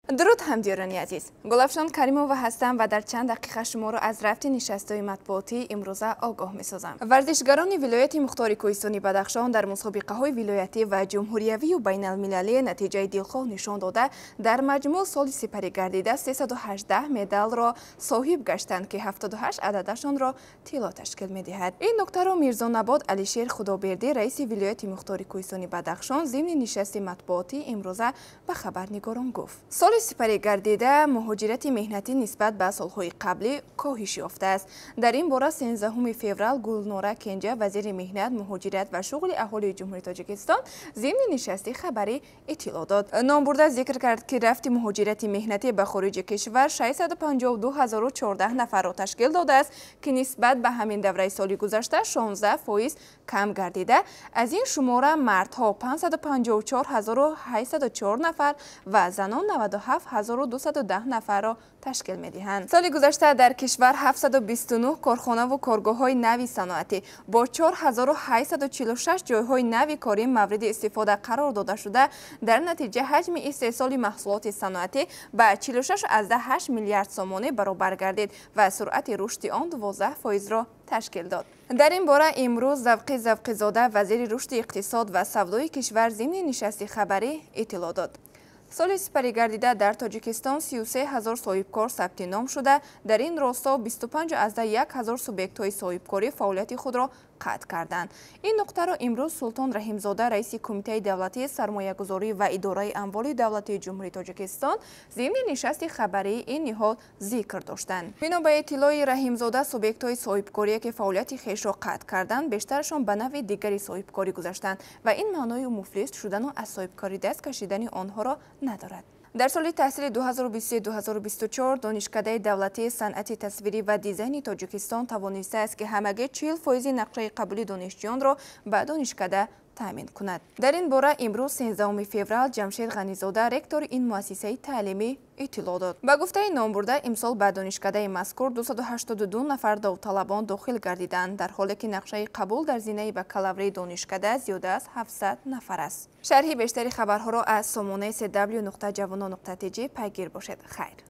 Дуруд, ҳамдиёрони азиз! Гулафшон Каримова ҳастам ва дар чанд дақиқа шуморо аз рафти нишастҳои матбуотии имрӯза огоҳ месозам. Варзишгарони вилояти мухтори кӯҳистони Бадахшон дар мусобиқаҳои вилоятӣ ва ҷумҳуриявию байналмилалӣ натиҷаи дилхоҳ нишон дода, дар маҷмӯъ соли сипарӣ гардида 318 медалро соҳиб гаштанд, ки 78 ададашонро тилло ташкил медиҳад. Ин нуктаро Мирзонабод Алишер Худобердӣ, раиси вилояти мухтори кӯҳистони Бадахшон, зимни нишасти матбуотии имрӯза ба хабарнигорон гуфт. Соли сипарӣ гардида муҳоҷирати меҳнатӣ нисбат ба солҳои қаблӣ коҳиш ёфтааст. Дар ин бора 13 феврал Гулнора Кенҷа, вазири меҳнат, муҳоҷират ва шуғли аҳолии Ҷумҳурии Тоҷикистон, зимни нишасти хабарӣ иттилоъ дод. Номбурда зикр кард, ки рафти муҳоҷирати меҳнатӣ ба хориҷи кишвар 652 014 нафарро ташкил додааст, ки нисбат ба ҳамин давраи соли гузашта 16% кам гардида, аз ин шумора мардҳо 554 804 нафар ва занон 97 210 нафарро ташкил медиҳанд. Соли гузашта дар кишвар 729 корхонаву коргоҳҳои нави саноатӣ бо 4846 ҷойҳои нави корӣ мавриди истифода қарор дода шуда, дар натиҷа ҳаҷми истеҳсоли маҳсулоти саноатӣ ба 46,8 миллиард сомонӣ баробар гардид ва суръати рушди он 12%-ро ташкил дод. Дар ин бора имрӯз Завқи Завқизода, вазири рушди иқтисод ва савдои кишвар, зимни нишасти хабарӣ иттилоъ дод. Соли сипарӣ гардида дар Тоҷикистон 33 ҳазор соҳибкор сабти ном шуда, дар ин росто 25,1 ҳазор субъектҳои соҳибкорӣ фаъолияти худро қатъ карданд. Ин нуқтаро имрӯз Султон Раҳимзода, раиси Кумитаи давлатии сармоягузорӣ ва идораи амволи давлатии Ҷумҳурии Тоҷикистон, зимни нишасти хабарии ин ниҳод зикр доштанд. Бино ба иттилои Раҳимзода, субъектҳои соҳибкорие, ки фаъолияти хешро қатъ карданд, бештарашон ба навъи дигари соҳибкорӣ гузаштанд ва ин маънои муфлис шудану аз соҳибкорӣ даст кашидани онҳоро надорад. Дар соли таҳсили 2023-2024 Донишкадаи давлатии санъати тасвирӣ ва дизайни Тоҷикистон тавонистааст, ки ҳамагӣ 40% нақшаи қабули донишҷӯёнро ба донишкада таъмин кунад. Дар ин бора имрӯз, 13 феврал, Ҷамшед Ғанизода, ректори ин муассисаи таълимӣ, иттилоъ дод. Ба гуфтаи номбурда, имсол ба донишкадаи мазкур 282 нафар довталабон дохил гардиданд, дар ҳоле ки нақшаи қабул дар зинаи бакалаврии донишкада зиёда аз 700 нафар аст. Шарҳи бештари хабарҳоро аз сомонаи cw.javonon.tj пайгир бошед. Хайр.